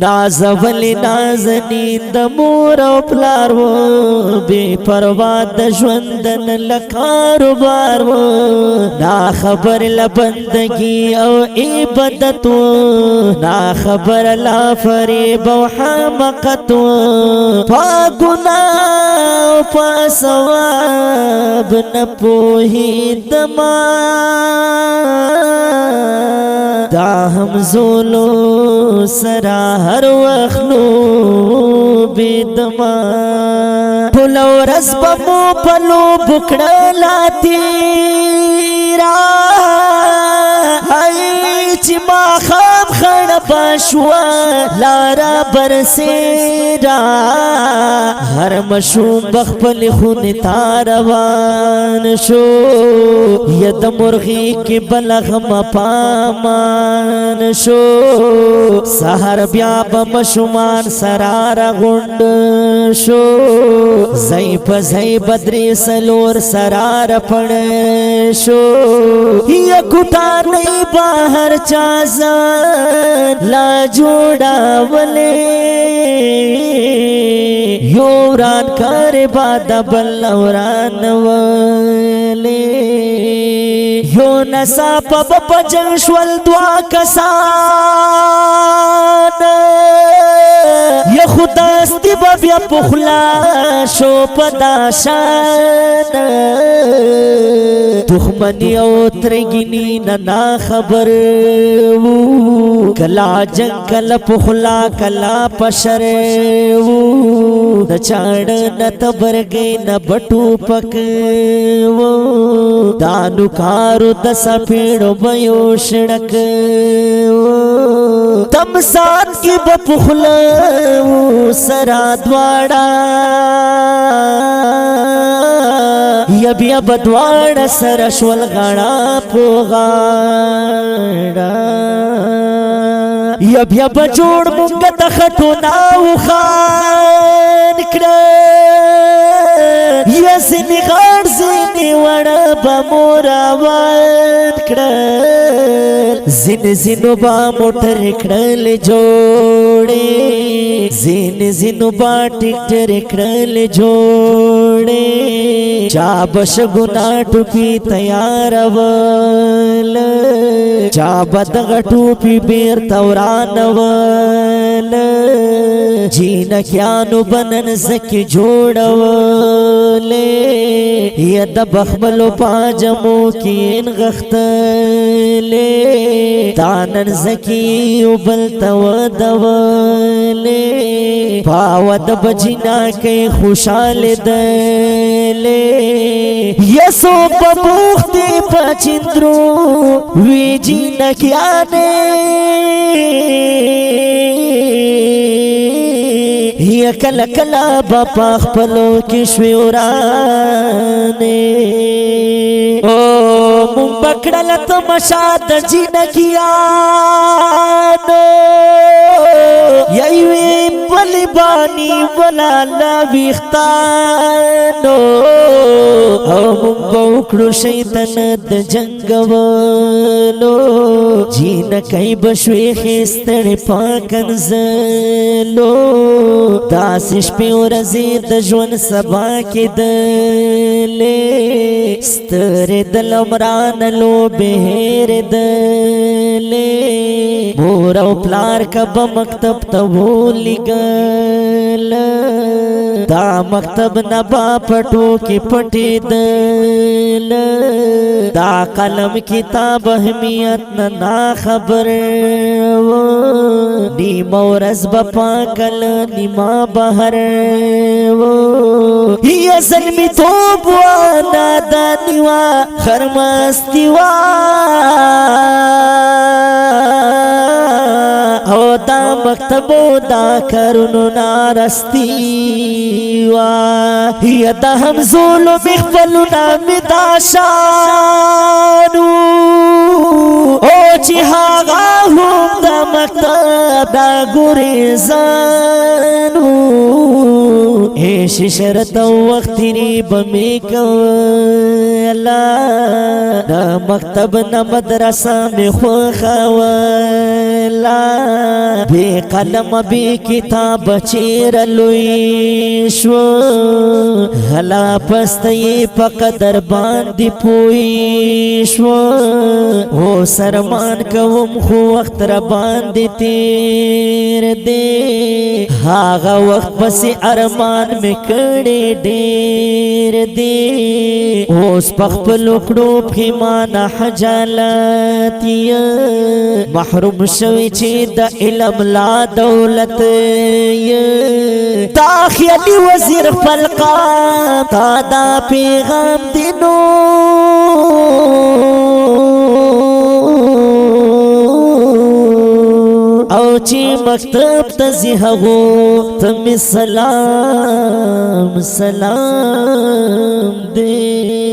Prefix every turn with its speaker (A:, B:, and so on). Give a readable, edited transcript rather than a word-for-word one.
A: نازول نازنین د مور او پلار و، بے پروا د ژوند نه لکاروبار و، نا خبر لبندگی او عبادت و، نا خبر لا فریب او حماقت و، پا ګناه او پا ثواب نه پوهېدما، دا هم زولو سره هر وخت نو بيدما. ټول ورځ به مو په لوبو کړله تېره، هی چې ماښام خړه بشوه لاره برسېره، هر مشوم به خپلې خونې ته روان شو، یا د مرغۍ کې بله غمه پامان شو. سهار بیا به مشومان سره راغونډ شو، ځای په ځای به درې څلور سره راپړ شو، یا کوټه نه بهر چا ځان لا جوړولې، یو وران کار بعد بل وران ولې. یو نسا په جنگ شول دوا کسان، یا خداستی بیا پخلا شو پداشان، دښمنی او ترګینی نه نا خبر وو، کلا جنگ کلا پخلا کلا پشر وو، د چاړ نه تبرګې نه بټو پک وو، دانو کارو د سپېړو بیو شړک وو، تمسان کې به پخلا سرا دواړه، یا بیا بدواړه سره شول غاړه پوغاړه، یا بیا به جوړ مونږ د خټو ناو خان کړه، یا ځینې غاړ ځینې وړه به مو روان کړه، ځینې ځینو به موټر کړل جوړې، ځینې ځینو به ټیکټر کړل جوړې، چا به شګونا ټوپي تیارول، چا به دغه ټوپي بیرته ورانول، جینکیانو بنن زکه جوړولې، یا د بخملو پاجمو کې نغختلې، دانن زکی او بل تو دولې، پاو د بجینا کې خوشاله دلې، یسو په بوختي پچندرو وی جینکیانه، یا کله کله به په خپلو کې شوې ورانې. او مونږ بکړله تماشا د جینکیانو، یوې بلې بانی ولا لا ویښتانو، او مونږ به وکړو شیطان د جنګولو، جینکۍ به شوې خستړې په کنځلو. داسې شپې ورځې د ژوند سبا کېدلې، سترې د لمران لوبې هېرېدلې، مور او پلار که به مکتب ته ولېږل، دا مکتب نه به پټو کې پټېدل، دا قلم کتاب اهمیت نه نا خبر و، نیمه ورځ به پاکل نیمه بهر و، یا زلمی توب و نادانی و خرمستی و، او دا مکتب او دا کارونو نارستی وا، یا دا هم ظلم خپلونه مې دا شانو، او چې هغه هم د مکتب دا ګریزانو، ایش شرط او وخت تیری به مې کوله، د مکتب نه مدرسه مې خوښوله. لا بے قلم بے کتاب چیر لوی شو، هلا پست یې په قدر باندې پوي شو. هو سرمان کوم خو وخت را باندې تیر دی، هاغه وخت پس ارمان مې کړي ډیر دی. اوس پخپل کړو پښیمانه حجالت، محروم شوی چې د علم لا دولت. تا خیالي وزیر خپل قام تا دا پیغام دینو، او چې مکتب ته ځي هغو ته مې سلام سلام دی.